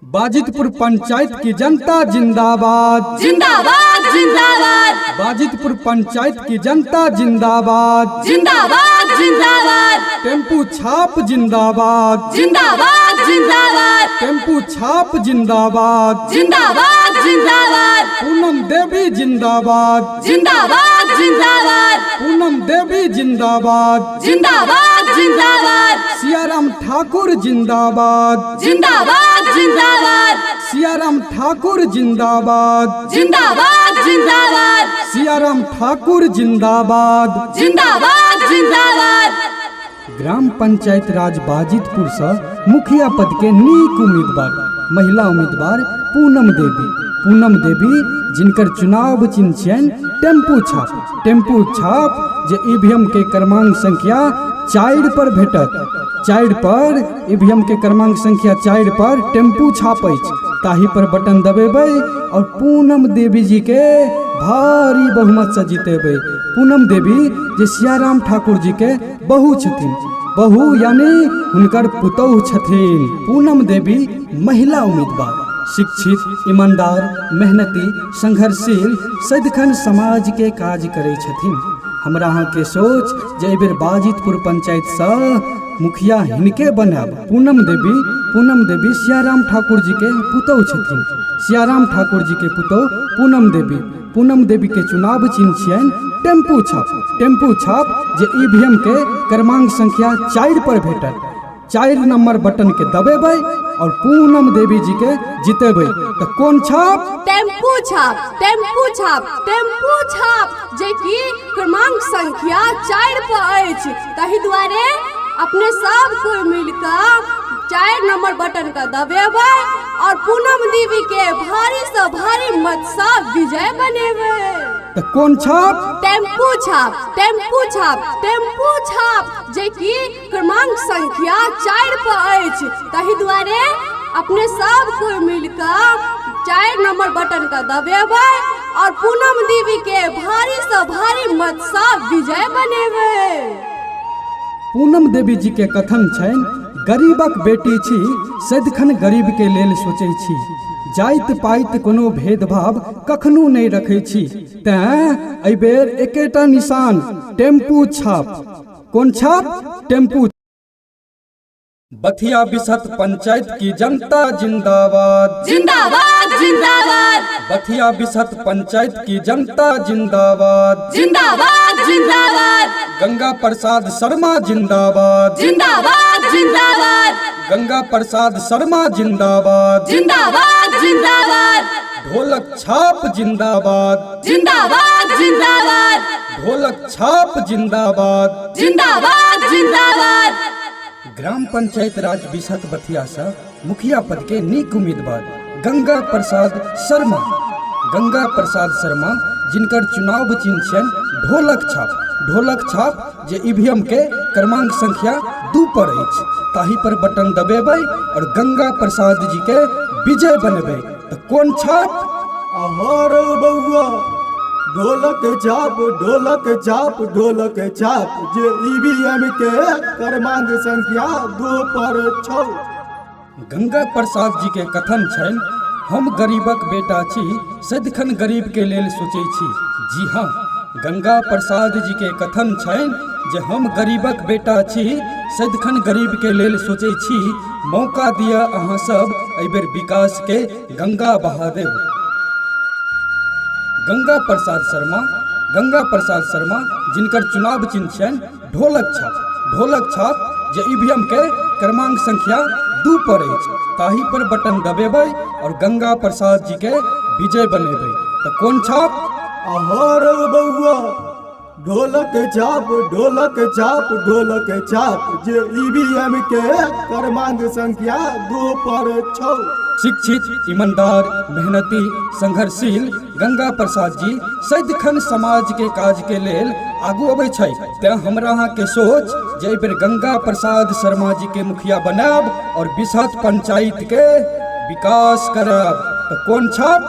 बाजितपुर पंचायत की जनता जिंदाबाद। जिंदाबाद जिंदाबाद। बाजितपुर पंचायत की जनता जिंदाबाद। जिंदाबाद जिंदाबाद। टेम्पू छाप जिंदाबाद। जिंदाबाद जिंदाबाद। टेम्पू छाप जिंदाबाद। जिंदाबाद जिंदाबाद। पूनम देवी जिंदाबाद। जिंदाबाद जिंदाबाद। पूनम देवी जिंदाबाद। जिंदाबाद जिंदाबाद। सियाराम ठाकुर जिंदाबाद। जिंदाबाद जिंदाबाद। सियाराम ठाकुर जिंदाबाद। जिंदाबाद जिंदाबाद। सियाराम ठाकुर जिंदाबाद। जिंदाबाद जिंदाबाद। ग्राम पंचायत राज बाजितपुर से मुखिया पद के नीक उम्मीदवार महिला उम्मीदवार पूनम देवी। पूनम देवी जिनकर चुनाव चिन्ह छियनि टेम्पू छाप। टेम्पू छाप जे ईवीएम के क्रमांक संख्या 4 पर भेटत। 4 पर ईवीएम के क्रमांक संख्या 4 पर टेम्पू छाप अछि, ताही पर बटन दबेबै और पूनम देवी जी के भारी बहुमत से जीतेबै। पूनम देवी जे सियाराम ठाकुर जी के बहू छथिन, बहू यानी हुनकर पुतोहु छथिन। पूनम देवी महिला उम्मीदवार, शिक्षित, ईमानदार, मेहनती, संघर्षशील, सदिखन समाज के काज करै छथिन। हमरा अहाँके सोच जे एहिबेर बाजितपुर पंचायतसँ मुखिया हिनके बनायब। पूनम देवी, पूनम देवी सियाराम ठाकुर जी के पुतोहु छथिन। सियाराम ठाकुर जी के पुतोहु पूनम देवी। पूनम देवी के चुनाव चिन्ह छियनि टेम्पू छाप। टेम्पू छाप जे ईवीएम के क्रमांक संख्या 4 पर भेटत। 4 नंबर बटन के दबेबै और पूनम देवी जी के जितेबै। तऽ कोन छाप? टेम्पू छाप। टेम्पू छाप। टेम्पू छाप जे कि क्रमांक संख्या 4 पर अछि, ताहि दुआरे अपने सब कोई मिलकर 4 नंबर बटन के दबेबै और पूनम देवी के भारी से भारी मत से विजय बनेबै। तऽ कोन छाप? टेम्पू छाप। टेम्पू छाप। टेम्पू छाप जे कि क्रमांक संख्या 4 पर अछि, ताहि दुआरे अपने सब कोई मिलकर 4 नंबर बटन के दबेबै और पूनम देवी के भारी से भारी मत से विजय बनेबै। पूनम देवी जी के कथन छनि, गरीबक बेटी छी, सदिखन गरीब के लेल सोचै छी, जाति पाति कोनो भेदभाव कखनो नहि रखै छी, तैं एहिबेर एकेटा निशान टेम्पू छाप। कोन छाप? टेम्पू। बथिया बिसत पंचायत की जनता जिंदाबाद। जिंदाबाद जिंदाबाद। बथिया बिसत पंचायत की जनता जिंदाबाद। जिंदाबाद जिंदाबाद। गंगा प्रसाद शर्मा जिंदाबाद। जिंदाबाद जिंदाबाद। गंगा प्रसाद शर्मा जिंदाबाद। जिंदाबाद जिंदाबाद। ढोलक छाप जिंदाबाद। जिंदाबाद जिंदाबाद। ढोलक छाप जिंदाबाद। जिंदाबाद जिंदाबाद। ग्राम पंचायत राज बिसत बथिया से मुखिया पद के नीक उम्मीदवार गंगा प्रसाद शर्मा। गंगा प्रसाद शर्मा जिनकर चुनाव चिन्ह छियनि ढोलक छाप। ढोलक छाप जे ईवीएम के क्रमांक संख्या 2 पर अछि, ताही पर बटन दबेबै और गंगा प्रसाद जी के विजय बनेबै। तऽ कोन छाप? अहर बउआ, ढोलक छाप। ढोलक छाप। ढोलक छाप जे ईवीएम के क्रमांक संख्या 2 पर छौ। गंगा प्रसाद जी के कथन छनि, हम गरीबक बेटा छी, सदिखन गरीब के लेल सोचै छी। जी हाँ, गंगा प्रसाद जी के कथन छनि जे हम गरीबक बेटा छी, सदिखन गरीब के लेल सोचै छी, मौका दिअ अहाँ सब, एहिबेर विकास के गंगा बहा देब। गंगा प्रसाद शर्मा, गंगा प्रसाद शर्मा जिनकर चुनाव चिन्ह छियनि ढोलक छाप। ढोलक छाप जे ईवीएम के क्रमांक संख्या 2 पर अछि, ताही पर बटन दबेबै और गंगा प्रसाद जी के विजय बनेबै। तऽ कोन छाप? अहर बउआ, ढोलक छाप। ढोलक छाप। ढोलक छाप जे ईवीएम के क्रमांक संख्या 2 पर छौ। शिक्षित, ईमानदार, मेहनती, संघर्षशील गंगा प्रसाद जी सदिखन समाज के काज के लेल आगू अबै छै, तैं हमरा अहाँ के सोच जे एहिबेर गंगा प्रसाद शर्मा जी के मुखिया बनायब और बिसहत पंचायत के विकास करब। तऽ कोन छाप?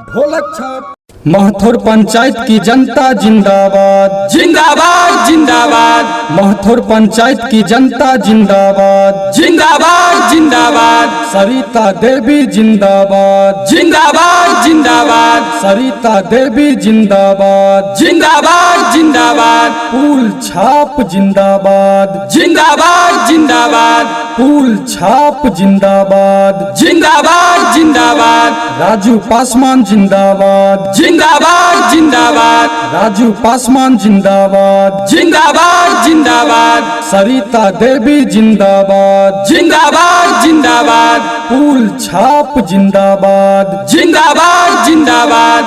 ढोलक छाप। महथौर पंचायत की जनता जिंदाबाद। जिंदाबाद जिंदाबाद। महथौर पंचायत की जनता जिंदाबाद। जिंदाबाद जिंदाबाद। सरिता देवी जिंदाबाद जिंदाबाद जिंदाबाद। सरिता देवी जिंदाबाद जिंदाबाद जिंदाबाद। पुल छाप जिंदाबाद जिंदाबाद जिंदाबाद। पुल छाप जिंदाबाद जिंदाबाद जिंदाबाद। राजू पासवान जिंदाबाद जिंदाबाद जिंदाबाद। राजू पासवान जिंदाबाद जिंदाबाद जिंदाबाद। सरिता देवी जिंदाबाद जिंदाबाद जिंदाबाद। पुल छाप जिंदाबाद जिंदाबाद जिंदाबाद।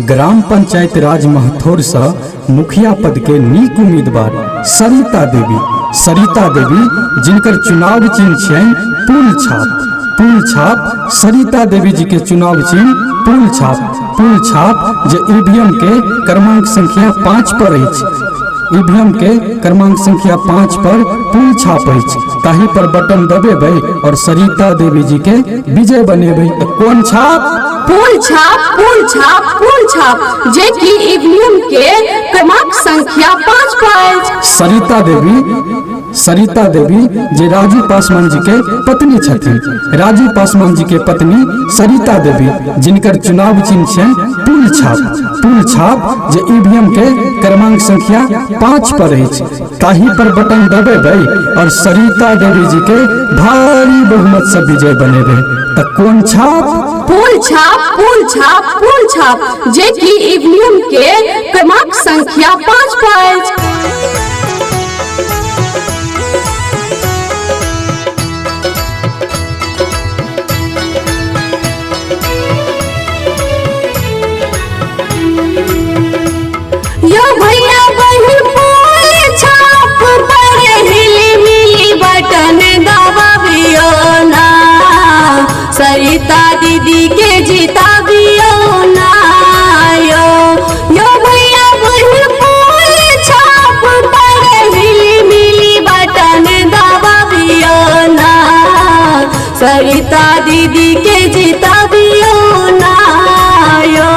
ग्राम पंचायत राज महथौर से मुखिया पद के नीक उम्मीदवार सरिता देवी, सरिता देवी जिनकर चुनाव चिन्ह छनि पुल छाप, पुल छाप। सरिता देवी जी के चुनाव चिन्ह पुल छाप, पुल छाप जे ईवीएम के क्रमांक संख्या 5 पर अछि। ईवीएम के क्रमांक संख्या 5 पर पुल छाप अछि, ताहि पर बटन दबेबै और सरिता देवी जी के विजय बनेबै। तऽ कोन छाप? पुल छाप, पुल छाप, पुल छाप, जे कि ईवीएम के क्रमांक संख्या 5 पर अछि। सरिता देवी, सरिता देवी जे राजू पासवान जी के पत्नी छथिन, राजू पासवान जी के पत्नी सरिता देवी जिनकर चुनाव चिन्ह छनि पुल छाप, पुल छाप जे ईवीएम के क्रमांक संख्या 5 पर अछि, ताहि पर बटन दबेबै और सरिता देवी जी के भारी बहुमत से विजय बनेबै। तऽ कोन छाप? पुल छाप, पुल छाप, पुल छाप, जे कि ईवीएम के क्रमांक संख्या 5 पर अछि। यो भैया बहिन पुल छाप पर हिली मिली बटन दबाबियो ना, सरिता दीदी के जिताबियो ना। यो यो भैया बहिन पुल छाप पर हिली मिली बटन दबाबियो ना, सरिता दीदी के जिताबियो ना। यो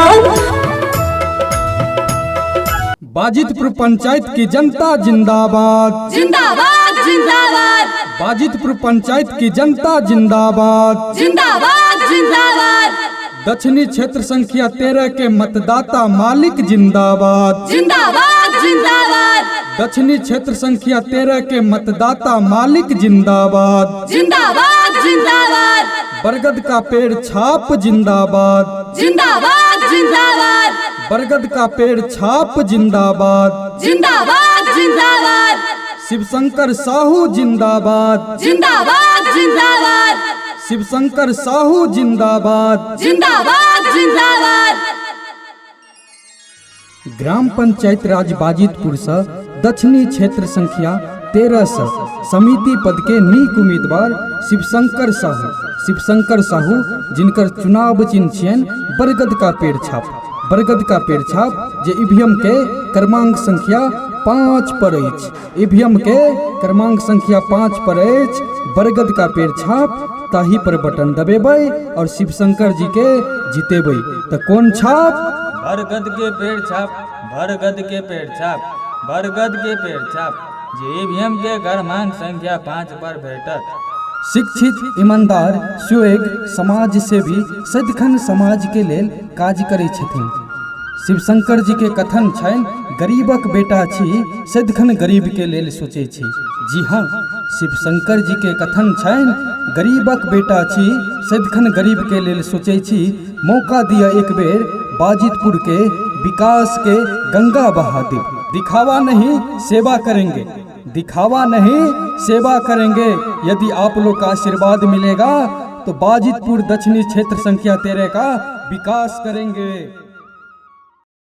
बाजितपुर पंचायत की जनता जिंदाबाद जिंदाबाद जिंदाबाद। बाजितपुर पंचायत की जनता जिंदाबाद जिंदाबाद जिंदाबाद। दक्षिणी क्षेत्र संख्या 13 के मतदाता मालिक जिंदाबाद जिंदाबाद जिंदाबाद। दक्षिणी क्षेत्र संख्या 13 के मतदाता मालिक जिंदाबाद जिंदाबाद जिंदाबाद। बरगद का पेड़ छाप जिंदाबाद जिंदाबाद जिंदाबाद। बरगद का पेड़ छाप जिंदाबाद जिंदाबाद जिंदाबाद। शिवशंकर साहू जिंदाबाद जिंदाबाद जिंदाबाद। शिवशंकर साहू जिंदाबाद जिंदाबाद जिंदाबाद। ग्राम पंचायत राज बाजितपुर से दक्षिणी क्षेत्र संख्या 13 से समिति पद के नीक उम्मीदवार शिवशंकर साहू, शिवशंकर साहू जिनकर चुनाव चिन्ह छियनि बरगद का पेड़ छाप, बरगद का पेड़ छाप जे ईवीएम के क्रमांक संख्या 5 पर अछि। ईवीएम के क्रमांक संख्या 5 पर अछि बरगद का पेड़ छाप, ताहि पर बटन दबेबै और शिवशंकर जी के जितेबै। तऽ कोन छाप? बरगद के पेड़ छाप, बरगद के पेड़ छाप, बरगद के पेड़ छाप जे ईवीएम के क्रमांक संख्या 5 पर भेटत। शिक्षित, ईमानदार, सुयोग्य, समाज सेवी, सदिखन समाज के लेल काज करै छथिन। शिवशंकर जी के कथन छनि गरीबक बेटा छी सदिखन गरीब के लेल सोचै छी। जी हाँ, शिवशंकर जी के कथन छनि गरीबक बेटा छी सदिखन गरीब के लेल सोचै छी, मौका दिअ एक बेर बाजितपुर के विकास के गंगा बहा दे। दिखावा नहीं सेवा करेंगे, दिखावा नहीं सेवा करेंगे। यदि आप लोग का आशीर्वाद मिलेगा तो बाजितपुर दक्षिणी क्षेत्र संख्या 13 का विकास करेंगे।